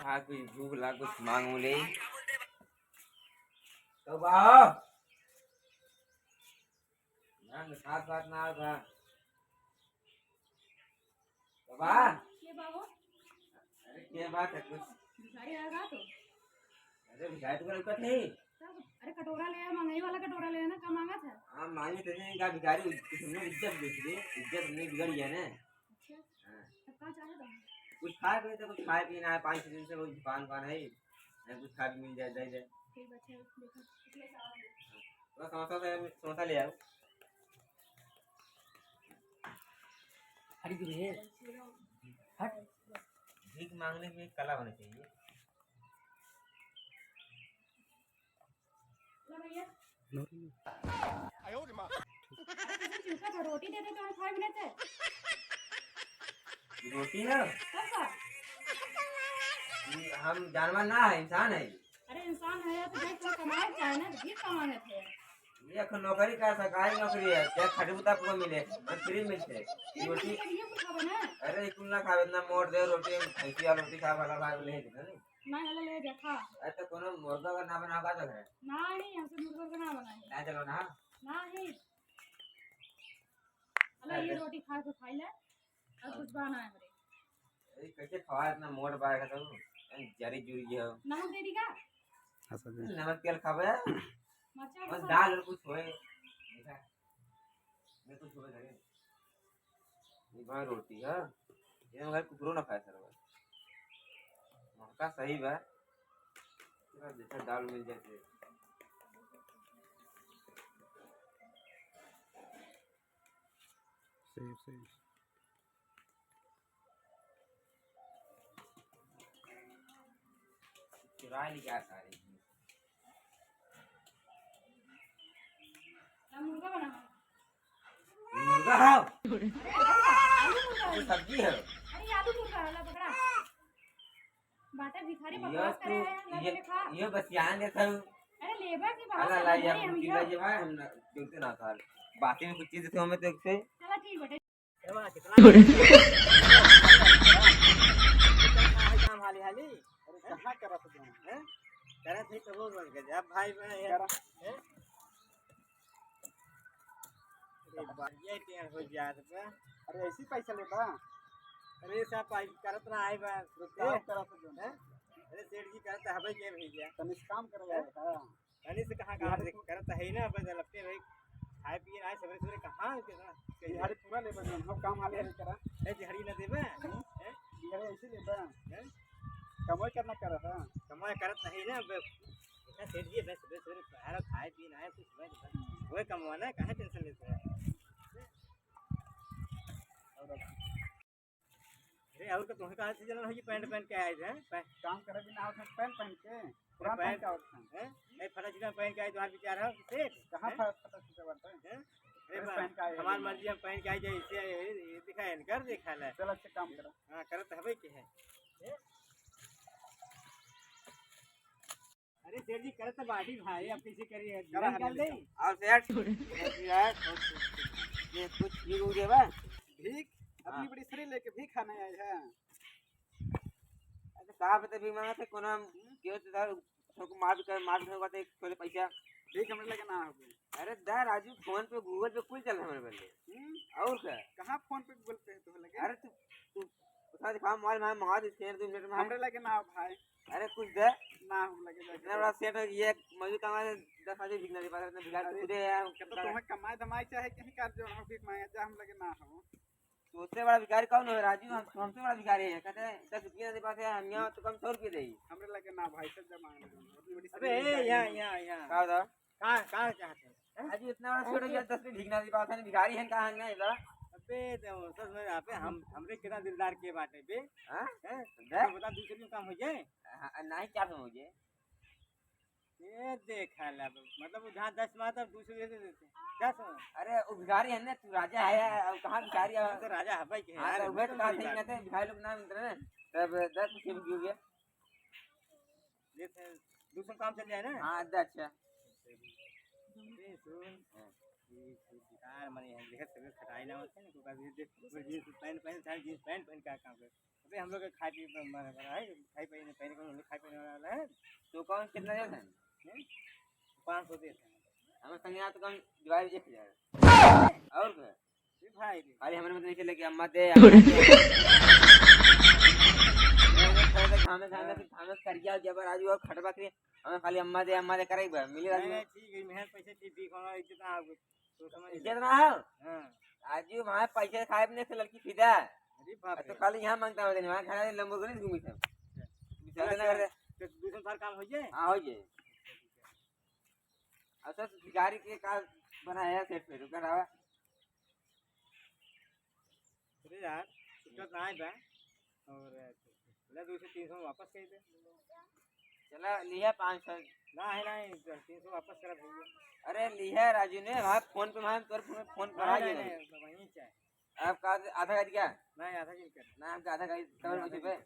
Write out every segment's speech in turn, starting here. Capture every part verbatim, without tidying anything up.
हाँ, कुछ भूख लाग, कुछ मांग ले। तो बाहो। ना, ना, खात बात ना आवत है। तो बा। के बाबू? अरे, के बात है कुछ? भिखारी आया का तो? अरे, भिखारी तो लौकत नहीं। तब, अरे, कटोरा ले आ, महंगाई वाला कटोरा ले आ ना, का मांगत है? हाँ, मांगे तो नहीं, का भिखारी, कुछ हमने इज्जत बेच दी, इज्जत हमने बिगड़ गया ना। अच्छा। हाँ। तब का चाहे तुम? कुछ खाए पिए तो कुछ खाए पिए ना है, पाँच छः दिन से कोई दुकान उकान है, यहाँ कुछ खा के मिल जाए, दे दे। ठीक बच्चे, देखो, कितने साल हो गए? थोड़ा समोसा से, समोसा ले आओ। हट गुरु हे, हट। भीख मांगने में कला होनी चाहिए। लो भैया। अरे, तुम चिंता करो, रोटी दे दे तो हम खाए बिना थे। रोटी ना? तब का? ये हम जानवर ना है, इंसान है। अरे, इंसान है तो देख, कोई कमाए चाहे ना, तो भीख कमाए थे। ये अखन नौकरी कर, सरकारी नौकरी है, क्या खटबू तब को मिले, और फ्री मिलते। एक रोटी। रोटी के लिए कुछ खाबो ना? अरे, कुल ना खावे, इतना मोट दे रोटी, भैंसिया रोटी खा, भला भाई ले, नहीं? ना, वाला ले जा, खा। अरे, तो कोनो मुर्गा का ना बना का तो है? ना, नहीं, हमसे मुर्गा का ना बना है। ना चलो ना। ना ही। अला, ये अरे। रोटी खा के खाई ले, और कुछ बना है हमरे। अरे, कैसे खवा इतना मोट बा का तो? जरी जुरी हो। नमक दे दी का? हाँ, सर जी। नमक तेल खाबे? मरचा बस के दाल और कुछ होए। देखा? मैं कुछ होए घरे। ये भाई रोटी है, ये भाई कुकरो ना खाए सरवा। मौका सही बा, पूरा जैसा दाल मिल जाए। सही, सही। चुरा लिया सारे। मुर्गा बना। मुर्गा है। अरे, आलू, आलू मुर्गा ये है। सब्जी है। अरे, ये आलू मुर्गा है, ला पकड़ा। बाटे भिखारी ये बकवास करे तू, है, ला ये, ले खा। ये बस यहाँ देखा हूँ। अरे, लेबर की बात अरे, है, ला, ये हमारे हम हम कितना क्या? ये भाई, हम ना, देखते ना साल। बाकी में कुछ चीज़ थे हमें देखते। चला, ठीक बाटे। ए बा, कितना काम हाली हाली? अरे, कहाँ करत हो तुम? हैं? करत है तो वो गजब भाई बा, ये। करा। हैं? ये बढ़िया टेढ़ हो जात बा। अरे, ऐसी पैसा लेबा? अरे, सब भाई करत ना आए बा। अरे, काम करत हो तुम? हैं? अरे, सेठ जी करत हवे के भैया? तनिस काम करे हैं? यार, हाँ। तनी से कहाँ, कहाँ से करत है ना, बस लपटे रही, खाए पिए आए, सवेरे सवेरे कहाँ, कितना, दिहाड़ी पूरा लेबे, हम काम हाले हाले करा। ए, दिहाड़ी ना देबे? हम्म। हैं? दिहाड़ी ऐसे लेबे। हैं? कमाई करना करा था। कमाई करत है ना, बे, इतना सेठ जी, बस सवेरे सवेरे पहरा खाए पिए आए, कुछ सुबह, सुबह। वही कमवाना है, काहे tension लेते हैं? और अब अरे, और का तोहे कहाँ से जनल हो कि पैंट पहन के आए थे, हैं? पै- काम करे बिना आवत है, पैंट पहन के, पुरान पहन के आवत है। हैं? ए, फटा चिकन पहन के आए, तुम्हार विचार है, सेठ? कहाँ हैं? फटा, फटा चिकन बात है? हैं? अरे, अरे, बा-, पहन के आए हमार हैं। मर्जी, हम पहन के आए जाए, इससे आए, ये, ये दिखा, इनकर देखा ले। चल, अच्छा काम करा। हाँ, करत हवे के है। हैं? अरे सेठ जी, करत बाटी भाई, अब कैसे करिए? करा निकाल दे। और सेठ, ये कुछ भी हो गया बा? भीख? अपनी हाँ। बड़ी शरीर लेके भीख खाने आए हैं। अरे का बता, भीख मांगा थे, कोनो हम क्यों तो सर, सबको मार कर, मार कर बात है, थोड़े पैसा। भीख हमरे लगे ना होगे। अरे दा राजू, फोन पे, Google पे कुल चल हमरे बल्ले। हम्म? और का? कहाँ फोन पे, Google पे है तो लगे? अरे तू, तू उठा दिखा मोबाइल में, मंगा दे scan दो मिनट में। हमरे लगे ना हो भाई। अरे कुछ दे। ना हम लगे जाके इतना बड़ा सेठ है, ये मजदूर कमा दे, दस आदमी भीख ना दे पाता, इतना भिखारी अरे, खुदे है। कब तो तुम्हें कमाए धमाए चाहे कहीं कर जो ना भीख मांगे जा, हम लगे ना हो। तो उससे बड़ा भिखारी कौन है राजू? हम, हमसे बड़ा भिखारी है। कहते हैं, "दस रुपया दे पाते हैं, हम यहाँ तो कम सौ रुपये दे।" हमरे लगे ना भाई, सब जमा है। अपनी बड़ी अबे, शरीर ए, में यहाँ, जाएगी। यहाँ, यहाँ। का होता? का, का चाहते हैं? हैं? राजू इतना बड़ा छोटा हैं? गया, दस रुपये भीख ना दे पाते हैं, भिखारी हैं, कहाँ हैं, नहीं बड़ा? अबे, तो सच में यहाँ पे हम, हमरे कितना दिलदार के बाटे बे? हाँ? हैं? दे। तो बता, दूसरे में काम हो जाए? हाँ, नहीं, क्या हो जाए? ये देखा ला, मतलब, वो जहाँ दस मार, तब दूसरे दे देते। दस मार। अरे, वो भिखारी है ना, तू राजा है, अब कहाँ भिखारी है? तो राजा है भाई के हाँ, यार, तो वह तो तो कहा नहीं ठीक बात। रहते, भिखारी लोग ना मिलते ना, तब दस रुपये भी हो गया। ये थे, दूसरा काम चल जाए ना। हाँ, दे, अच्छा। ये सुन, हाँ। ये बेकार मने है, देख, तबीयत खटाई ना होते ना, तो कभी देख, वो जींस पैंट पहन, सारे जींस पैंट पहन के काम करते। हम लोग के खाए पिए पर मन भरा है, खाए पिए नहीं, पहले कौन खाए पिए वाला है? तो कौन कितना देत है? हैं? पाँच सौ देत है। हमें संगे तो कम दिवाली एक हजार। और क्या? ए भाई रे। खाली हमरे मतलब चले कि अम्मा दे, अम्मा दे। खाना, खाना, खाना, खाना कर गया, जबर आज वो खटबा के, हमें खाली अम्मा दे, अम्मा दे करे बा, मिले नहीं, राजू। नहीं, ठीक है, मेहनत पैसे ठीक, ठीक होना, इज्जत ना हो, तो समझ ले। इज्जत ना हो? हाँ। राजू, वहाँ पैसे खाए अपने से लड़की फिदा। अरे बाप तो रे। खाली यहाँ मांगता हूँ, वहाँ खड़ा है, Lamborghini घूमी था। अच्छा। बिचारे ना करे। तो दूसरा साल काम हो जाए? हाँ, हो जाए। अच्छा, भिखारी के का बनाया है सेठ पे, रुका रहा। अरे यार, छुट्टा ना आए बा। और ले दो सौ, तीन सौ वापस कर दे। चला, लिया पाँच सौ। ना है, ना है, तीन सौ वापस करा भैया। अरे, लिया राजू ने, हाँ, फोन पे, हाँ, तोर फोन, फोन पे नहीं, आ नहीं, गया। नहीं, वहीं चाहे। आप का आधा कर दिया? नहीं, आधा नहीं कर। ना, हमका आधा कर, आधा कवर नहीं पे। कर।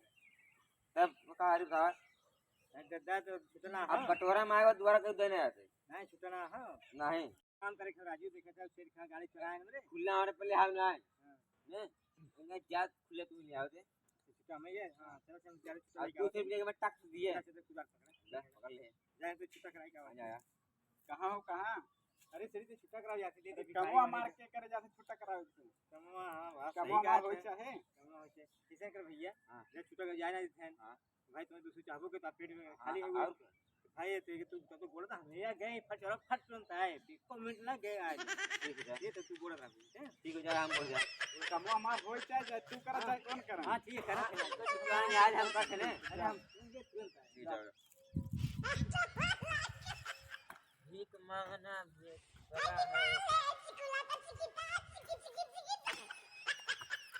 तब का, अरे बाबा। नहीं, दद्दा तो छुट्टा ना अब हो। बटोरा में आएगा, दोबारा कर देने आते। नहीं, छुट्टा ना हो। नहीं। काम करे के राजू, देखा था, शेर खा गाड़ी चलाए ना रे। खुला हमारे पहले हाल ना है। हाँ। ने? उन्हें जात खुले तू ले आओ दे। छुट्टा में ये, हाँ, चलो, चलो, गाड़ी छुट्टा अब लेके दो आओ। सौ रुपये के मैं टैक्स दिए। अच्छा, तो कुदार पकड़। ले, पकड़ ले। जाए तो छुट्टा कराई का आ बात। जाएगा। कहाँ हो, कहाँ? अरे, सरी तो छुट्टा कराओ, जाते दे दे, अरे, भिखारी कमवा बने मार के। के करे जाते छुट्टा कराओ तू। कमवा, हाँ, बात कमवा सही मार बात होई है। चाहे। कमवा होई चाहे। किसे कर भैया? हाँ। ले छुट्टा कर जाए ना, ध्यान। हाँ। भाई, तुम्हें दूसरी चाहबो के तो आप पेट में हाँ, खाली हाँ, हो गए। और क्या? भाई, ये तो, ये तो, तो, तो बोला था, भैया गए, फट चलो, फट तुरंत आए, बीको मिनट ना गए आज। ठीक है, सर। ये तो तू बोला था, ठीक है? ठीक है, जरा हम बोल जाए। कमवा हमार होई चाहे, चाहे तू करा, हाँ। चाहे कौन करा। हाँ, ठीक है, करा, हाँ, करा। तो तुरंत आज हम कर चले। अरे, हम तुरंत आए। ठीक है। भीख मांगना भी एक कला है।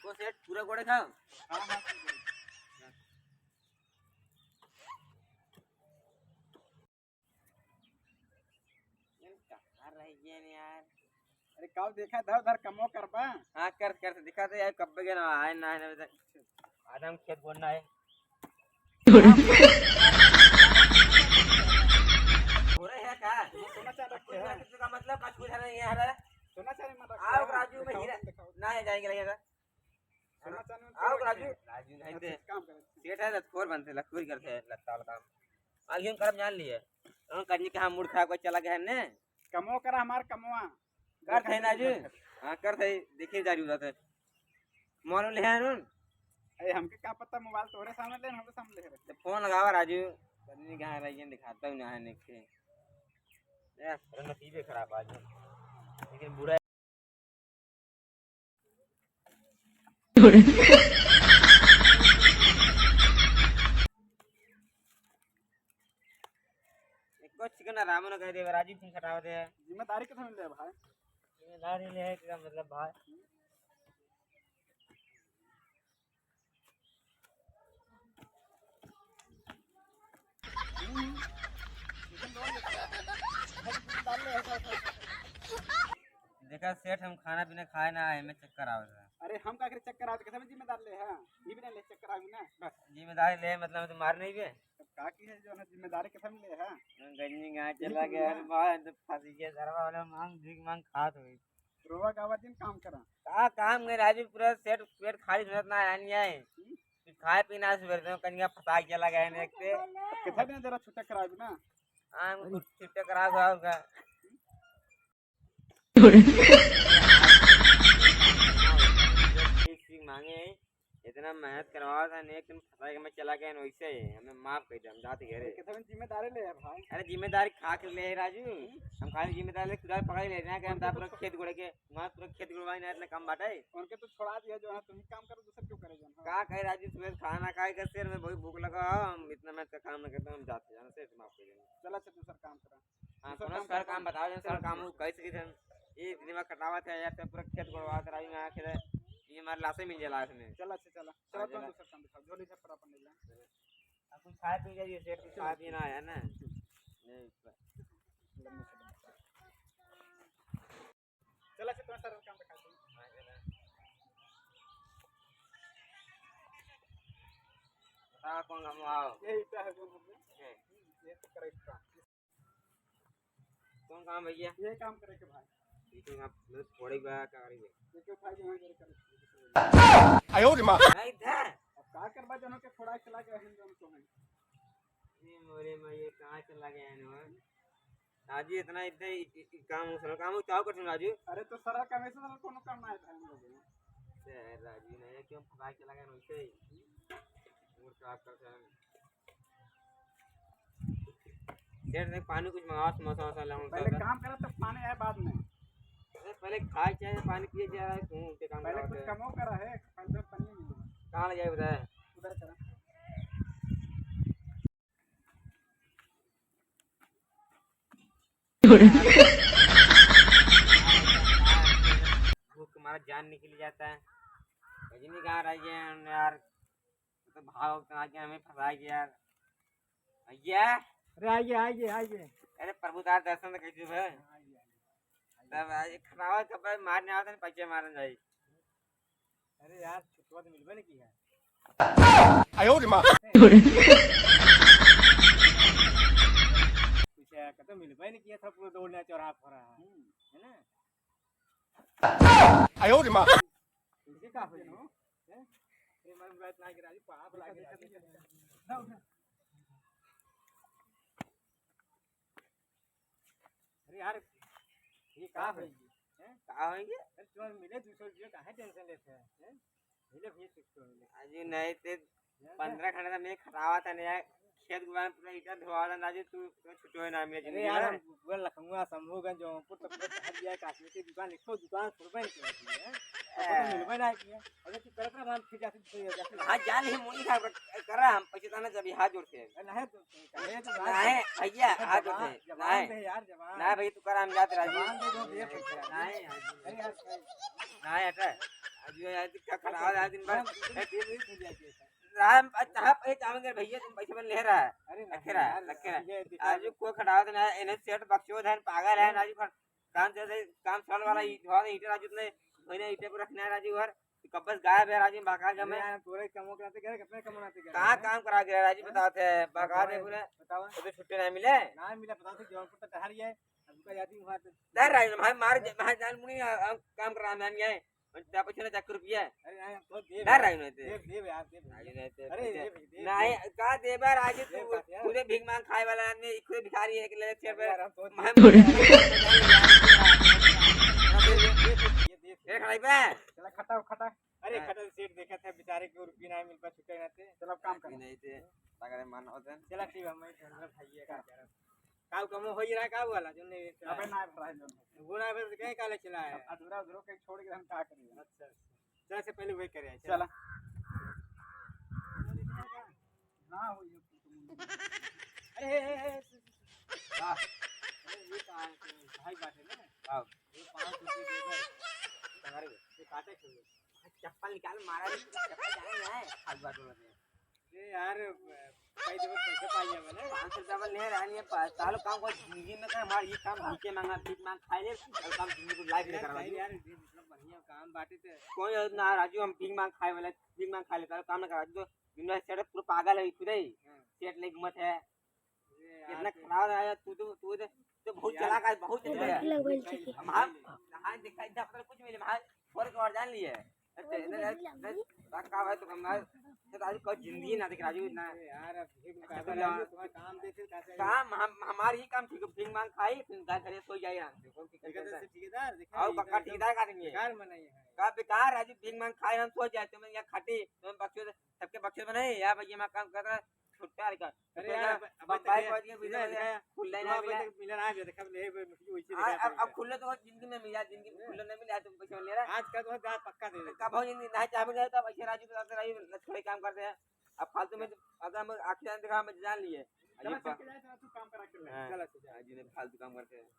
को सेठ पूरा गोड़े खाओ। हाँ, हाँ, ठीक है। ये कहाँ रह गए ने यार? अरे, काऊ देखा, धर, धर, कमो करबा। हाँ, कर, कर, दिखा दे यार, कब गए ना, आए ना, आए ना, अभी तक। आदम खेत बोलना है। हो रहे हैं का? सोना चांदी रखे हैं। का मतलब, कुछ नहीं है यार। सोना चांदी मत रखे आओ, हैं। राजू, मैं दिखाओ, हीरा। दिखाओ। ना है, जाएंगे, लगेगा। सोना चांदी मत आओ, रखे राजू। हैं। राजू, नहीं और दे। कुछ काम करो। सेठ है, लतखोर बनते, लतखोर करते हैं, लत्ता वाला काम। आगे हम करब जान लिए। हम करने के हम मूड खराब कर चला गया है ने। कमो करा हमार कमवा। करत है ना जी? हाँ, करत है, देखिए जा रही उधर से। मोबाइल ले है नून? अरे, हमके का पता, मोबाइल तोहरे सामने ले, हमरे सामने ले रहे। तो फोन लगावा राजू, आदमी कहाँ रह गया, दिखाता हूँ ना है, देख के। ए, अरे नसीबे खराब आज। लेकिन बुरा एको चिकन आराम न करे देवे, राजू फिर खटावत है। जिम्मेदारी कितना मिल रहा है भाई? जिम्मेदारी ले है, का मतलब भाई? देखा सेठ, हम खाना पीना खाए ना आए, हमें चक्कर आवत है। अरे हम का करे चक्कर आवत, कैसे में जिम्मेदार ले है? ये भी ना ले चक्कर आवे ना, बस। जिम्मेदारी ले मतलब तो मार नहीं बे। तब का की है जो है जिम्मेदारी कैसे में ले है? गंजी गाय चला गया, अरे बाहर तो फंस गया, घरवा वाला मांग भीख मांग खात हुई। रोवा गावा दिन काम करा। का काम है राजू, पूरा सेठ पेट खाली सुनत ना आनी है। हम्म? खाए पीना सुबह से कनिया फंसा के लगा है नेक पे। कितना दिन जरा छुट्टा करावे ना? हाँ, कुछ छुट्टा करा हुआ होगा। ठीक, ठीक मांगे हैं। इतना मेहनत करवावा था, एक दिन फंसा के मैं चला गया, वैसे ही हमें माफ कर दे, हम जाते घरे। अरे, कितना जिम्मेदारी ले है भाई? अरे, जिम्मेदारी खा के ले है राजू, हम खाली जिम्मेदारी ले, कुदाल पकड़ ले ना, कि हम पूरा खेत गोड़े के, वहाँ पूरा खेत गोड़वाई ना, इतना काम बाटे। उनके तो छोड़ा दिया जो है, तुम ही काम करो, दूसर क्यों करे जो है? का कहे राजू, सुबह खाना खाए के शेर में बहुत भूख लगा, हम इतना मेहनत का काम ना करते, हम जाते जाना से माफ कर देना। चला, अच्छा, दूसर काम करा। हाँ, दूसर कोनो काम सर करा। काम बताओ, जन सर काम हो, कैसे की जन, ये दिमाग कटावा था यार, तो पूरा खेत गोड़वा था, राजू, यहाँ खेत, ये हमारे लाशें मिल जाला इसमें। चला, अच्छा, चला। चला, हाँ, तुम चला। दूसर काम दिखाओ, झोली छप्पर अपन ले जा। अब कुछ खाए पी जाइए, सेठ, कुछ खाए पीना आया ना। नहीं, चला, चला, तुम्हारा सारा काम दिखा दो। हाँ, चला। बता, कौन काम आओ? ये ईटा है जो हमने। ये। ये तो करेक्ट काम। कौन काम भैया? ये काम करे के भाई। ये तो आप मतलब थोड़े बा का करेंगे? ये तो भाई यहाँ करे करे। आयो रे माँ। नहीं था। अब का करबा, जनो के छोड़ा के लागे हन, जन तो है। ये मोरे में ये कहाँ चला गया है ना? राजू, इतना इतना इ-, इ-, इ-, काम हो, साला काम हो, क्या करते हो, राजू? अरे, तो सरल काम, ऐसे सरल कोनो काम ना है, हम लोग हैं। अरे, राजू, नहीं, क्यों फंसा के लगा है वैसे ही? मूड खराब करते हैं। सेठ, देख, पानी कुछ मंगाओ, समोसा वोसा लाऊं, पहले तो काम करा, तब पानी आए बाद में। अरे, पहले खाए, चाहे पानी पिए, जा रहा है, तू उनके काम पहले करा कुछ होता है। कमो करा है, पहले पानी मिले। कहाँ ले जाए बताए? उधर करा। भूख के मारा जान निकल जाता है। रजनीकांत आ गए हैं यार, तो भाव आ गया, हमें फंसा गया यार। भैया। अरे आइए, आइए, आइए। अरे प्रभु तार दर्शन तो कैसे भाई? आइए, आइए। तब आज खराब कब मारने आते हैं, पैसे मारने जाए। अरे यार, छुटवा तो मिलबे नहीं किया। आयो रे माँ। कुछ है, कतो मिलबे नहीं किया, सब लोग दौड़ने चौराहा पर रहा है, है ना? आयो रे माँ। तुझे का हो गया? हैं? ये मन बात ना गिरा दी, पाप लागे। अरे यार, ये का होई? हैं? का होई? अरे, तुम्हारे मिले दो सौ रुपये, काहे टेंशन लेते हैं? हैं? मिले भैया, कुछ तो मिले। अजी नहीं ते हैं? पन्द्रह घंटा में खटावा था नहीं यार, खेत गुआन पूरा ईटा धोआ था ना जी, तू तो छुट्टी ना मिले अरे जिंदगी यार, में। हम पूरा लखनऊ, शंभूगंज, जौनपुर तक पूरा शहर गया, कॉस्मेटिक दुकान, एको दुकान खुलबे नहीं किया है। ए। तो मिलबे ना किया। अरे तू करत रहा, हम फिर जाते, फिर जाते। हाँ, जान ही मुनी खा कर रहा, हम पैसे ताना जब हाथ जोड़ के। अरे नहीं तो, नहीं तो, नहीं, भैया, आज जबान, होते। जबान नहीं। दे यार, जबान। नहीं भैया, तू कर, हम जाते राजू। जबान दे दो, दे पैसा। नहीं, आज नहीं यार, नहीं। नहीं, हटा। आज ये, आज क्या खराब है, आज दिन भर। हम, हम, हम, हम, राम, अच्छा, आप ये चाहेंगे भैया, तुम पैसे बन ले रहा है। अरे नहीं रखे रहा है, यार, रखे रहा है। ये दिखा आज दो। कोई खटावत नहीं है, इन्हें सेठ बकचोद है, पागल है, राजू खट-, काम चल रहे, काम चल वाला, ईट वाला, ईट राजू ने, मैंने ईटे पर रखना है राजू घर। कब्बस गायब है राजू, बाकार अरे गमे। यार, तोरे कमो कराते गए, कितने कमो कराते गए कहाँ हैं? काम करा गया राजू, हैं? बताओ थे, बाकार बताओ दे यार, पूरे। बताओ। तो छुट्टी नहीं मिले। ना मिला, बताओ थे, जौनपुर तक टहर गए। अब उनका जाती वहाँ से। डर रहा है, भाई, मार, मार जान मुनी, आ, आ, काम करा, मान गए। और क्या पूछे ना, चार रुपया। अरे, नहीं, हम तो दे ना भाई। रहा है, नहीं दे। दे, दे यार, दे भाई। अरे, नहीं दे, अरे, दे। दे भाई, दे, नहीं, दे। का देबा राजू, दे तू बात यार। खुदे भीख मांग खाए वाला आदमी, खुदे भिखारी है, कि ले चेयर पे। अरे यार, हम तो हम दे। दे, दे, दे, दे, दे। ए, खड़ाई पे। चला, खटा, खटा। अरे, हाँ। खटा सेठ देखा था, बेचारे के रुपये ना मिल पा चुके ना थे। चलो, काम करो। नहीं थे, अगर मन होते। चला, ठीक है, मैं चल रहा भाई, ये का कह रहा। काल कमो हो ही रहा, का वाला, जो नहीं अबे ना रहा है, जो नहीं। वो ना, बस कहीं काले चला है। अब अधूरा, अधूरा कहीं छोड़ के हम का करेंगे? अच्छा, अच्छा। चला, से पहले वही करे, चला। चला। ना हो ये। अरे, ए, ए, ए, का? अरे, ये का है, तो भाई बाटे ना। का? ये पाँच सौ रुपये दे दे। कहाँ रे? ये काटे छोड़। चप्पल निकाल, मारा नहीं, चप्पल जाने नहीं है, फालतू बात बोल रहे हैं। अरे यार, भाई देखो, पैसे पाई है मैंने। पाँच सौ रुपया बल नहीं रहा, नहीं है, पा-, तालो काम को जिंदगी में कर, हमारा ये काम भीखे मांगा, भीख मांग खाए ले, और काम जिंदगी को लाइफ नहीं यार, करवा सही दो। यार, ये मतलब बढ़िया काम बाटे ते। कोई ना राजू, हम भीख मांग खाए वाला, भीख मांग खा लेता, काम ना करा, तो दुनिया सेठ पूरा पागल है खुद ही। हाँ। सेठ ले घूमत है। अरे यार, इतना तो खराब है यार, तू तो, तू तो, तो बहुत यार, चालाक है, बहुत ये चालाक है। लग गई थी। हम, हम, हाँ, दिखाई, इधर पता कुछ मिले, हम फोड़ के और जान लिए। अच्छा, अरे, इधर, इधर, इधर, का भाई, तो हम, तो राजू को जिंदगी ना देख, राजू ना। अरे यार, अब ये अच्छा, काम तो है, यार। तुम्हारा काम देखे, कैसे काम, हम, हमार ही काम ठीक है, भीख मांग खाई, फिर घर घरे सो जाए, हम देखो कि ठीक है, कैसे। तो ठेकेदार, देखा, आओ, ये पक्का तो ठेकेदार का आदमी है। बेकार मनाई है। का बेकार, राजू, भीख मांग खाए, हम सो जाए, तुम यहाँ खाटी, तुम बक्सो, सबके बक्सो बनाए, या भैया, मैं काम कर रहा, छुट्टा रे का। अरे यार, अब, अब बम्बई तक पहुंच गए, सुना, वीजा दिखाया। खुल्ला ही ना मिला। तक मिला ना, देखा, ले, वैसे आ, दिखाया अब, अब पड़ेगा। खुल्ला तो जिंदगी में मिला, जिंदगी में खुल्ला नहीं मिला, तुम पैसे ले रहा। आज का तो जा पक्का दे तो देते। कब हो जिंदगी, नहीं चाहे तो ऐसे राजू के साथ राजू लछड़े काम करते हैं। अब फालतू में, अगर हम आखिर जान देखा, हम जान लिए। चलो, अजीब चल के जाए, चलो, तू काम करा के ले। हाँ। चलो, चलो। राजू ने फालतू काम करते हैं।